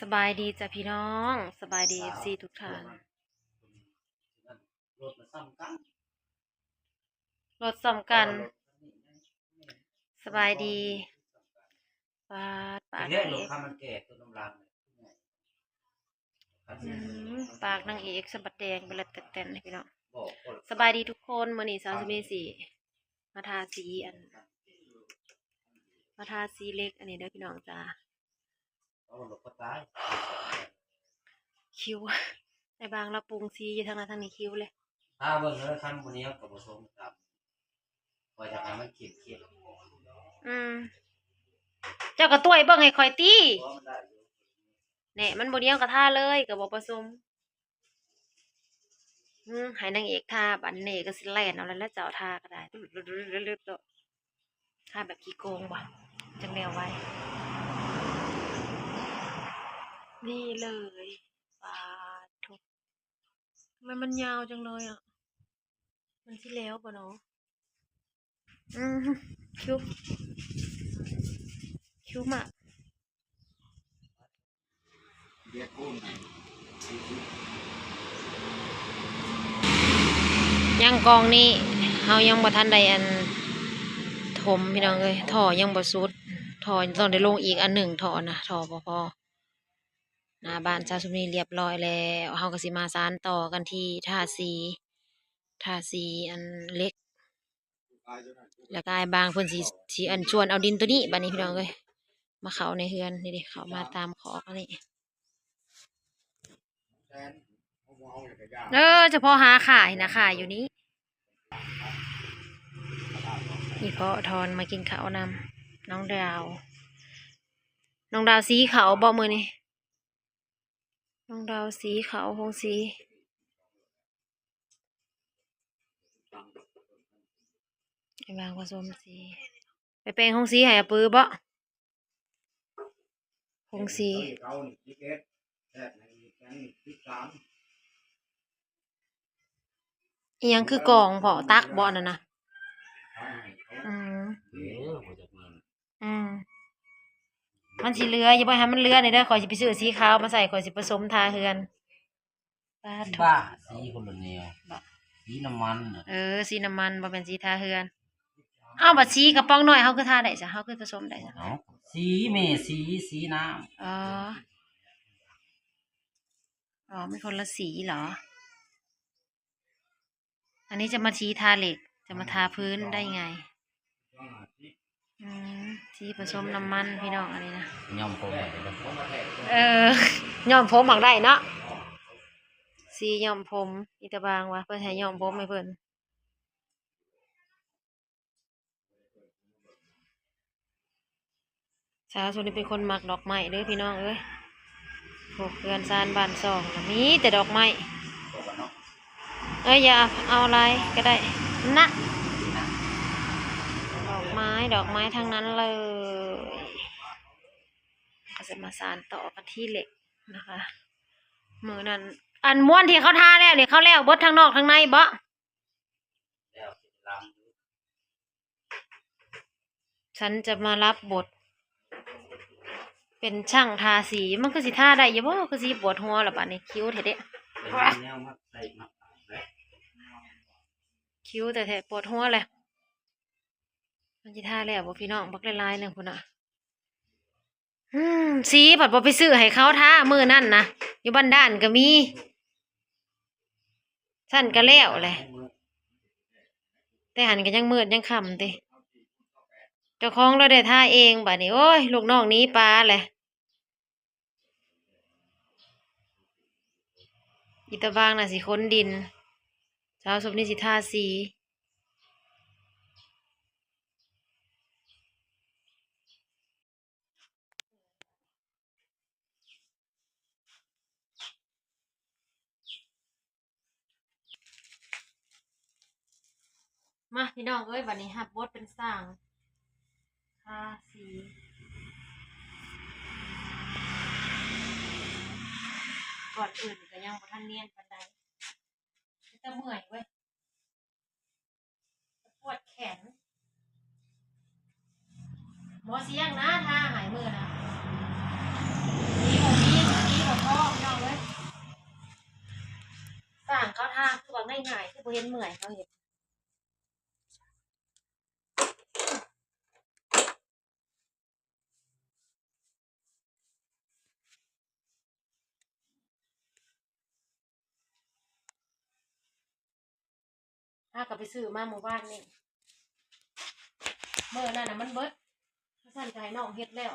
ສະບາຍດີຈ້ະພີ່ນ້ອງ ສະບາຍດີ ເອັຟຊີ ທຸກທ່ານ. ລົດສ່ຳກັນ ສະບາຍດີ. ປາດ ປາກນາງເອກ ອືມ ປາກນາງເອກສະບັດແດງໄປແລ້ວແຕ່ນໆ ພີ່ນ້ອງ. ສະບາຍດີທຸກຄົນ ມື້ນີ້ສາວສຸນີຊິມາທາສີ ອັນ ມາທາສີເຫຼັກອັນນີ້ເດີພີ່ນ້ອງຈ້າ. ຄິວ ອ້າຍບາງລາວປຸງສີຢູ່ທາງນັ້ນທາງນີ້ ຄິວເລີຍ. ຖ້າເບິ່ງເດີ ຄັນບໍ່ໜຽວກໍບໍ່ສົມຕຳ ຂ້ອຍຢາກໃຫ້ມັນເຂັ້ມໆ. ອືມ ເຈົ້າກໍຕ້ວຍເບິ່ງໃຫ້ຂ້ອຍຕິ. ບໍ່ ມັນໄດ້ຢູ່ ແນ່ ມັນບໍ່ໜຽວກໍທາເລີຍ ກໍບໍ່ປະສົມ. ອືມ ໃຫ້ນາງເອກທາ ບັດນີ້ນາງເອກກໍຊິແລ່ນເອົາແລ້ວ ແລ້ວເຈົ້າທາກໍໄດ້ ທາແບບຂີ້ໂກງບໍ່ ຈັ່ງແລ້ວໄວ. ນີ້ເລີຍ ປາດໂທ້ ທຳໄມມັນຍາວຈັ່ງເລີຍອະ ມັນຊິແລ້ວບໍ່ເນາະ? ອືມ ຄິວ ຄິວມາກ. ຍັງກອງນີ້ ເຮົາຍັງບໍ່ທັນໄດ້ອັນຖົມພີ່ນ້ອງເອີຍ ທໍ່ຍັງບໍ່ສຸດ ທໍ່ຕ້ອງໄດ້ລົງອີກອັນໜຶ່ງ ທໍ່ນະ ທໍ່ບໍ່ພໍ. ໜ້າບ້ານສາວສຸນີລຽບຮ້ອຍແລ້ວ ເຮົາກໍຊິມາສານຕໍ່ກັນທີ່ທາສີ ທາສີອັນເຫຼັກ ແລ້ວກໍອ້າຍບາງເພິ່ນຊິ ຊິອັນຊວນເອົາດິນໂຕນີ້ ບັດນີ້ພີ່ນ້ອງເອີຍ ມາເຂົ້າໃນເຮືອນນີ້ເດ້ ເຂົ້າມາຕາມຂອກອັນນີ້. ເອີ ສະເພາະຫາຂາຍນະ ຂາຍຢູ່ນີ້. ອີ່ພໍ່ທອນມາກິນເຂົ້ານຳນ້ອງດາວ ນ້ອງດາວສີເຂົ້າບໍ່ມື້ນີ້? ນ້ອງດາວສີເຂົ້າໂຮງສີ ກຳລັງປະສົມສີ ໄປແປງໂຮງສີໃຫ້ອາປືບໍ່? ໂຮງສີ ອີ່ຫຍັງຄືກອງເພາະຕັກບໍ່ອັນນັ້ນນະ? ອືມ ເອີ ບໍ່ຈັກແມ່ນ ອືມ ມັນຊິເຫຼືອຢູ່ ບໍ່ໃຫ້ມັນເຫຼືອນີ້ເດີ ຂ້ອຍຊິໄປຊື້ສີຂາວມາໃສ່ ຂ້ອຍຊິປະສົມທາເຮືອນ. ປາດໂທ້ ບ້າ ສີຄົນລະແນວ ສີນ້ຳມັນນະ ເອີ ສີນ້ຳມັນ ບໍ່ແມ່ນສີທາເຮືອນ. ເອົ້າ ບັດສີກະປ໋ອງນ້ອຍເຮົາຄືທາໄດ້ຊະ ເຮົາຄືປະສົມໄດ້ຊະ? ເອົ້າ ສີແມ່ສີ ສີນ້ຳ ອໍ ອໍ ມັນຄົນລະສີເຫລອ? ອັນນີ້ຈະມາສີທາເຫຼັກ ຈະມາທາພື້ນໄດ້ໄງ? ອືມ ສີປະສົມນ້ຳມັນພີ່ນ້ອງ ອັນນີ້ນະ ຍ້ອມຜົມໃຫ້ເດີ ເອີ ຍ້ອມຜົມມັກໄດ້ເນາະ ສີຍ້ອມຜົມ ອີຕາບາງວ່າເພິ່ນໃຫ້ຍ້ອມຜົມໃຫ້ເພິ່ນ. ສາວສຸນີເປັນຄົນມັກດອກໄມ້ເດີພີ່ນ້ອງເອີຍ ໂອ້ ເຮືອນຊານບ້ານຊ່ອງນະມີແຕ່ດອກໄມ້. ເອີຍ ຢ່າເອົາຫຼາຍກໍໄດ້ນະ ດອກໄມ້ ດອກໄມ້ທັງນັ້ນເລີຍ. ກໍຈະມາສານຕໍ່ກັນທີ່ເຫຼັກນະຄະ ມື້ນັ້ນ ອັນມ້ວນທີ່ເຂົາທາແລ້ວນີ້ ເຂົາແລ້ວເບິດທັງນອກທັງໃນບໍ່? ສັນຈະມາຮັບບົດເປັນຊ່າງທາສີ ມັນຄືຊິທາໄດ້ຢູ່ບໍ່? ຄືຊິປວດຫົວລະບາດນີ້ ຄິວແທ້ເດ ຄິວແທ້ໆ ປວດຫົວແຫຼະ. ມັນຊິທາແລ້ວບໍ່ພີ່ນ້ອງ? ບັກຫຼາຍໆໜຶ່ງພຸ້ນນະ. ອືມ ສີພັດບໍ່ໄປຊື້ໃຫ້ເຂົາທາມື້ນັ້ນນະ ຢູ່ບ້ານດ່ານກໍມີ ຊັ້ນກໍແລ້ວແຫຼະ ແຕ່ຫັ້ນກໍຍັງມືດຍັງຄ່ຳຕິ ເຈົ້າຂອງລາວໄດ້ທາເອງບາດນີ້. ໂອ້ຍ ລູກນ້ອງໜີປາແຫຼະ. ອີຕາບາງນະຊິຂົນດິນ ສາວສົມນີ້ຊິທາສີ. ມາພີ່ນ້ອງເອີຍ ບາດນີ້ຮັບບົດເປັນຊ່າງທາສີ. ກ່ອນອື່ນກໍຍັງບໍ່ທັນນຽນປານໃດ ມີແຕ່ເມື່ອຍເວີຍ. ປວດແຂນ ໝໍສຽງນະ ທາໃຫ້ມື້ນະ ສີບໍ່ມີ ງ່າຍໆ ຄືບໍ່ເຫັນເມື່ອຍເຂົາເຮັດ. ຫາກໍໄປຊື້ມາມື້ວານນີ້ ມື້ນັ້ນນະມັນເບິດ ຊັ້ນກໍໃຫ້ນ້ອງເຮັດແລ້ວ.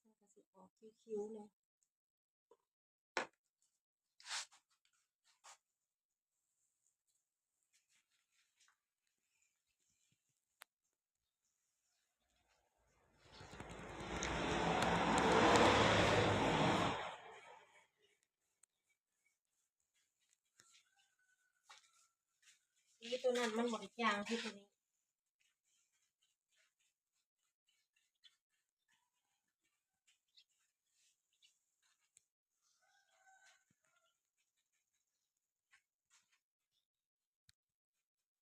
ມັນກໍຊິອອກຄິ້ວໆແດ່. ສີຕົວນັ້ນມັນບໍ່ໄດ້ຈາງຄືຕົວນີ້.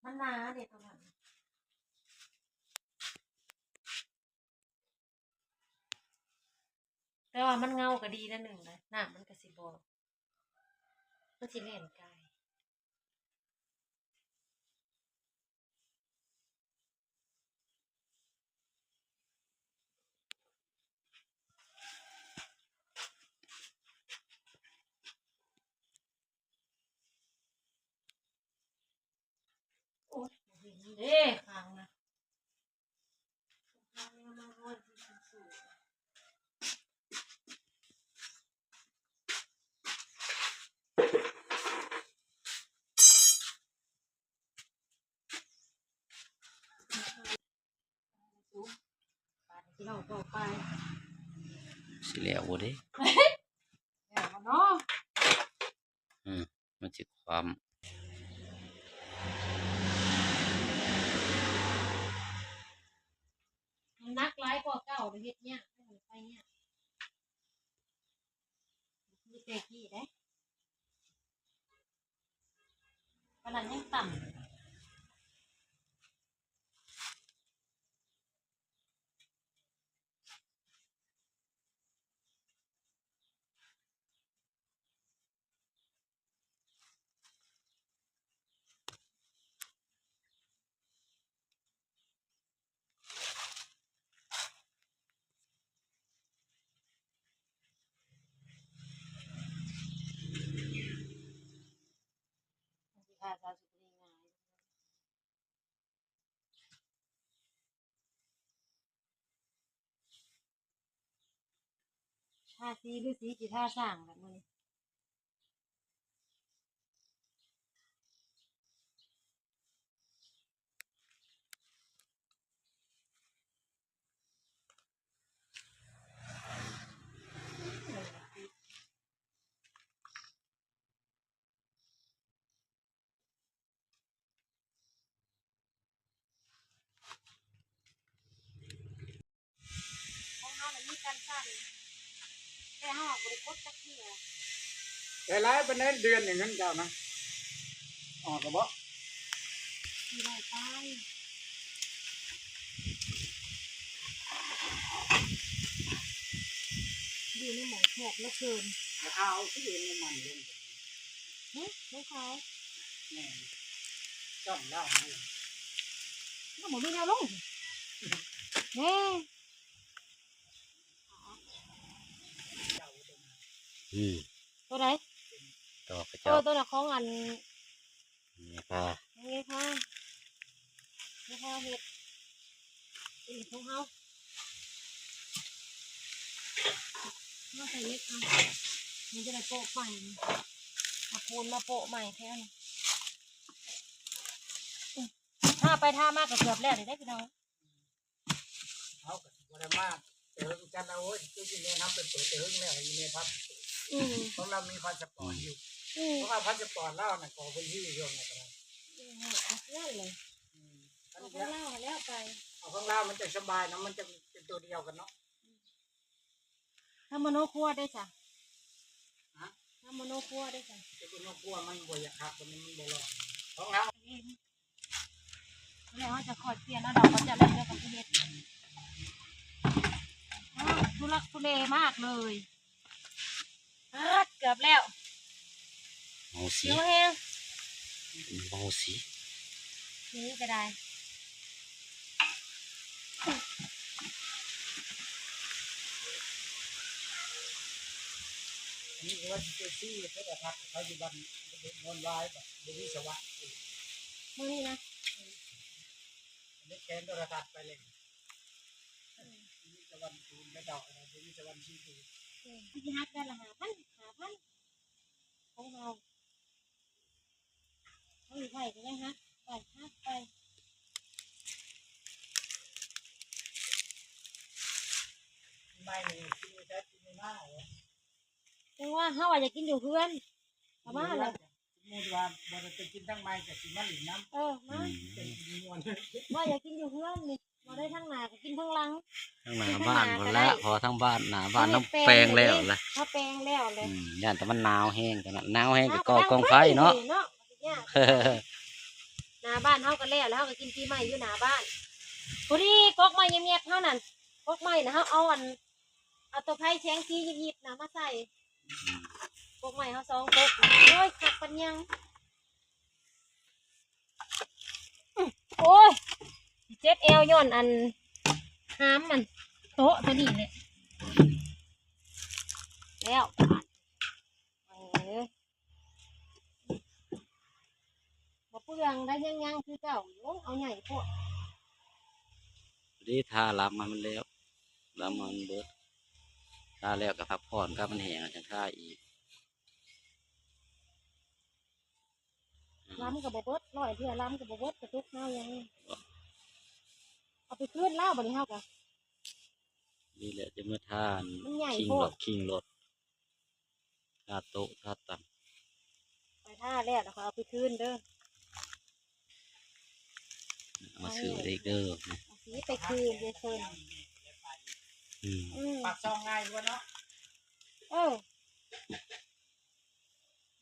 ມັນໜາເດ້ຕົວນັ້ນ ແຕ່ວ່າມັນເງົາກໍດີແນວໜຶ່ງນະ ນ້ຳມັນກໍຊິບໍ່ ມັນຊິແລ່ນກາຍ. ໂອ້ຍ ບໍ່ເຫັນເດ້ ຄາງນະ. ຊິແລ້ວບໍ່ເດ້? ແລ້ວເນາະ. ອືມ ມັນຊິຄວ່ຳ. ໜັກຫຼາຍກວ່າເກົ່າ ເຮັດຍາກ ໄປຍາກ ຄືແຕ່ກີ້ເດ້. ປານນັ້ນຍັງຕ່ຳ. ທາສີ ຫຼື ສີຊິທາສ້າງລະມື້ນີ້. ຂອງເຮົານະມີການສັ່ນ ແຕ່ເຮົາບໍ່ໄດ້ກົດຈັກເທື່ອ. ໄດ້ຫຼາຍປານໃດເດືອນນີ້ເງິນເຈົ້ານະ? ອອກແລ້ວບໍ່? ສີ່ຮ້ອຍປາຍ. ຢູ່ໃນໝໍ້ແຄບເຫຼືອເກີນ. ລາຄາເອົາຄືເຫັນນ້ຳມັນລົງ. ຫຶ? ຂອງເຂົາ? ແມ່ນ. ຈ້ອງລາວຫັ້ນ. ມັນບໍ່ມີແນວລົງ. ແນ່. ອືມ ໂຕໃດ? ຕໍ່ຂະ ເອີ ເຈົ້າ ໂຕນັ້ນຂອງອັນ ແມ່ພາ ແມ່ພາ ແມ່ພາເຮັດ ເປັນຂອງເຮົາ. ມາໃສ່ເຫຼັກເອົາ ມັນຈະໄດ້ໂປະໃໝ່ ເອົາປູນມາໂປະໃໝ່ແທນ. ທາໄປທາມາກໍເກືອບແລ້ວເດ້ພີ່ນ້ອງ. ເຮົາກໍບໍ່ໄດ້ມາແຕ່ເຫິງຈັນລະ ໂອ້ຍ ຄືຊິແນະນຳໄປເປີດແຕ່ເຫິງແລ້ວ ອີແມ່ພັດ. ອືມ ຂອງລາວມີພາສະປອດຢູ່. ອືມ ເພາະວ່າພາສະປອດລາວນັ້ນກໍເພິ່ນມີຢູ່ໃນກະດາດ. ອືມ ນັ້ນແຫຼະ. ອືມ ເອົາຂອງລາວຫັ້ນແລ້ວໄປ ເອົາຂອງລາວມັນຈະສະບາຍນະ ມັນຈະເປັນໂຕດຽວກັນເນາະ. ທຳມະໂນຄົວເດ້ຊະ? ຮະ? ທຳມະໂນຄົວເດ້ຊະ? ທຳມະໂນຄົວມັນບໍ່ຢາກຄັກ ມັນ ມັນບໍ່ຫຼອກ ຂອງເຮົາ. ແລ້ວເຮົາຈະຄ່ອຍປ່ຽນເອົາດອກ ເຂົາເຈົ້າແລ້ວເດີ ເຂົາຊິເຮັດ. ທຸລັກທຸເລມາກເລີຍ. ປາດ ເກືອບແລ້ວ. ເມົາສີ ຫິວແຮງ. ເມົາສີ ນີ້ກໍໄດ້. ອັນນີ້ກໍວ່າຊິໄປຊື້ໂທລະທັດເຂົາຢູ່ບ້ານໂນນວາຍ ບໍ່ມີສະຫວະ ມື້ນີ້ນະ ເຮັດແກນໂທລະທັດໄປເລີຍ. ເອີ ມີແຕ່ວັນສູນເຂົາເຈົ້າ ບໍ່ມີແຕ່ວັນຊີ. ເອີ ຊິຮັກໄດ້ລະຫ້າພັນ ຫ້າພັນ ຂອງເຮົາ ເຮົາໄຫວກໍຍັງຮັກໄປ ຮັກໄປ. ໄມ້ນີ້ກິນຢູ່ໃສ ກິນຢູ່ນາເຫາະ? ຈັ່ງວ່າເຮົາວ່າຢາກກິນຢູ່ເຮືອນ ເອົາມາແລ້ວ. ສົມມຸດວ່າບໍ່ໄດ້ໄປກິນທາງໃໝ່ກໍຊິມາຫຼິ້ນນຳ. ເອີ ມາ ອືມ ເປັນມ່ວນ ວ່າຢາກກິນຢູ່ເຮືອນນີ້ ບໍ່ໄດ້ທາງໜ້າກໍກິນທາງຫຼັງ. ທາງໜ້າບ້ານພຸ້ນລະ ເພາະທາງບ້ານ ໜ້າບ້ານເຮົາແປງແລ້ວລະ ເຮົາແປງແລ້ວແຫຼະ. ອືມ ຢ້ານແຕ່ມັນໜາວແຮງ ຕອນນັ້ນໜາວແຮງກໍກໍ່ກອງໄຟເນາະ. ເຮົາກໍດັງໄຟຢູ່ນີ້ເນາະ ຫນ້າບ້ານເຮົາກໍແລ້ວ ແລ້ວເຮົາກໍກິນປີໃໝ່ຢູ່ໜ້າບ້ານ. ພໍດີກົກໄມ້ແຍບໆເຮົານັ້ນ ກົກໄມ້ນະ ເຮົາເອົາອັນ ເອົາໂຕໄຟແສງສີຍິບໆນະມາໃສ່ ກົກໄມ້ເຮົາສອງກົກ. ໂອ້ຍ ຄັກປານຫຍັງ. ອື ໂອ້ຍ ເຈັບແອວຍ້ອນອັນ ຫາມມັນ ໂຕະໂຕນີ້ແຫຼະ. ແລ້ວ ເອີ ບໍ່ເປືອງໄດ້ ຍັງໆຄືເກົ່າ. ໂອ້ ເອົາໃຫຍ່ໂພດ. ພໍດີທາລຳໃຫ້ມັນແລ້ວ ລຳໃຫ້ມັນເບິດ ທາແລ້ວກໍພັກຜ່ອນ ກັບມັນແຫ້ງແລ້ວຈັ່ງທາອີກ. ລຳກໍບໍ່ເບິດ ຮ້ອຍເທື່ອລຳກໍບໍ່ເບິດ ກະຕຸກເຮົາຍັງ ເອົາໄປຄືນລາວ. ບັດນີ້ເຮົາກໍ ນີ້ແຫຼະ ຈະມາທາ ມັນໃຫຍ່ໂພດ ຄິງໂລດ ທາໂຕະທາຕັ່ງ ຂ້ອຍທາແລ້ວ ແລ້ວຂ້ອຍເອົາໄປຄືນເດີ. ເອົາມາຊື້ອີກເດີ ເອົາສີໄປຄືນເດີເພິ່ນ. ອືມ ອືມ ປາກຊ່ອງງ່າຍກວ່າເນາະ. ເອີ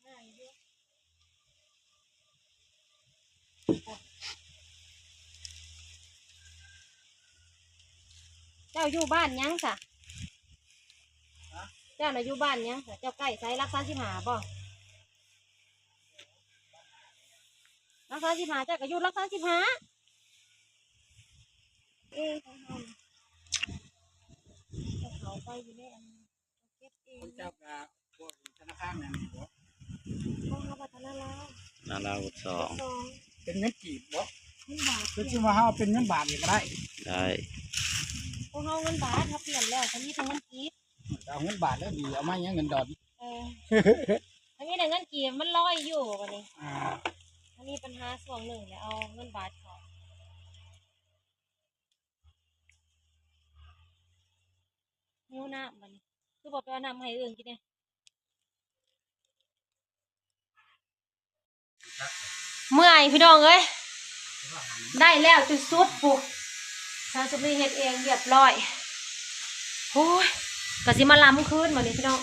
ງ່າຍຢູ່. ເຈົ້າຢູ່ບ້ານຫຍັງຊະ? ຮະ? ເຈົ້ານະຢູ່ບ້ານຫຍັງຊະ? ເຈົ້າໃກ້ໃສ ຫຼັກສາມສິບຫ້າບໍ່? ຫຼັກສາມສິບຫ້າ ເຈົ້າກໍຢູ່ຫຼັກສາມສິບຫ້າ. ເອີ ຂອງເຮົາ ເຂົາໄປຢູ່ໃນອັນ ເກັບເອງ. ຂອງເຈົ້າກໍພວກທະນາຄານນັ້ນບໍ່? ຂອງເຮົາພັດທະນາລາວ ນາລາວສອງ ສອງ ເປັນເງິນກີບບໍ່? ເງິນບາດ ຄືຊິວ່າເຮົາເປັນເງິນບາດນີ້ກໍໄດ້ ໄດ້. ຂອງເຮົາເງິນບາດ ເຮົາປ່ຽນແລ້ວ ເຂົາມີແຕ່ເງິນກີບ. ເອົາເງິນບາດແລ້ວດີ ເອົາມາຫຍັງເງິນດອນ? ເອີ ເຮົາມີແຕ່ເງິນກີບ ມັນລອຍຢູ່ບັດນີ້. ອ່າ ເຮົາມີປັນຫາຊ່ວງໜຶ່ງແລ້ວ ເອົາເງິນບາດເຂົ້າ. ຫິວນ້ຳບັດນີ້ ຄືບໍ່ໄປເອົານ້ຳໃຫ້ເອີ່ງກິນແດ່? ເມື່ອຍພີ່ນ້ອງເອີຍ ໄດ້ແລ້ວຈົນສຸດພຸ້ນ. ສາວສຸນີເຮັດເອງຮຽບຮ້ອຍ. ໂອ້ຍ ກະຊິມາລຳຄືນບັດນີ້ພີ່ນ້ອງ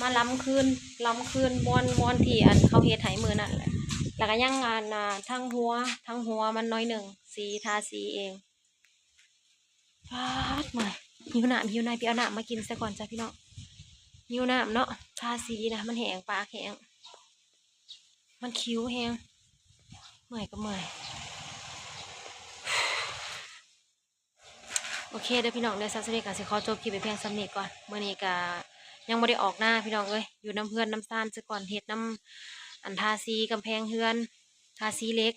ມາລຳຄືນ ລຳຄືນ ມ່ວນ ມ່ວນທີ່ອັນເຂົາເຮັດໃຫ້ມື້ນັ້ນແຫຼະ. ແລ້ວກະຍັງອັນ ອ່າ ທັງຫົວ ທັງຫົວມັນໜ້ອຍໜຶ່ງ ສີ ທາສີເອງ. ປາດ ເມື່ອຍ ຫິວນ້ຳ ຫິວນ້ຳ ໄປເອົານ້ຳມາກິນຊະກ່ອນຈ້າພີ່ນ້ອງ. ຫິວນ້ຳເນາະ ທາສີນະ ມັນແຫ້ງ ປາກແຫ້ງ ມັນຄິວແຮງ. ເມື່ອຍກໍເມື່ອຍ. ໂອເຄເດີພີ່ນ້ອງເດີ ສາວສຸນີກໍຊິຂໍຈົບຄລິບໄປພຽງສ່ຳນີ້ກ່ອນ. ມື້ນີ້ກໍຍັງບໍ່ໄດ້ອອກນາພີ່ນ້ອງເອີຍ ຢູ່ນຳເຮືອນນຳຊານຊະກ່ອນ ເຮັດນຳ ອັນ ທາສີກຳແພງເຮືອນ ທາສີເຫຼັກ.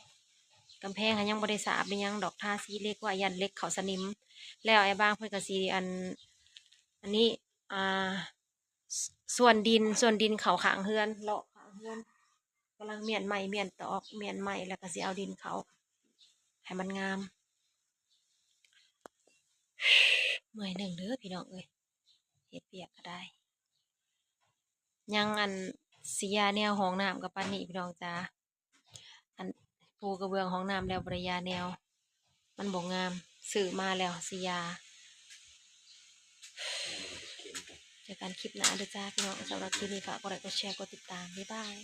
ກຳແພງຫັ້ນຍັງບໍ່ໄດ້ສາບໄດ້ຫຍັງດອກ ທາສີເຫຼັກໄວ້ ຢ້ານເຫຼັກເຂົ້າສະໜິມ. ແລ້ວອ້າຍບາງເພິ່ນກໍຊິ ອັນ ອັນນີ້ ອ່າ ສ- ສ່ວນດິນ ສ່ວນດິນເຂົ້າຂ້າງເຮືອນ ເລາະຂ້າງເຮືອນ ກຳລັງມ້ຽນໄມ້ ມ້ຽນຕອກ ມ້ຽນໄມ້ ແລ້ວກໍຊິເອົາດິນເຂົ້າໃຫ້ມັນງາມ. ເມື່ອຍໜຶ່ງເດີພີ່ນ້ອງເອີຍ ເຮັດວຽກກໍໄດ້ ຍັງ ອັນ ຊິຢາແນວຫ້ອງນ້ຳກໍປານນີ້ພີ່ນ້ອງຈ໋າ. ອັນ ປູກະເບື້ອງຫ້ອງນ້ຳແລ້ວບໍ່ໄດ້ຢາແນວ ມັນບໍ່ງາມ ຊື້ມາແລ້ວຊິຢາ. ເຈີກັນຄລິບໜ້າເດີຈ້າພີ່ນ້ອງ. ສຳລັບຄລິບນີ້ຝາກກົດໄລກົດແຊ ກົດຕິດຕາມ ບາຍບາຍ.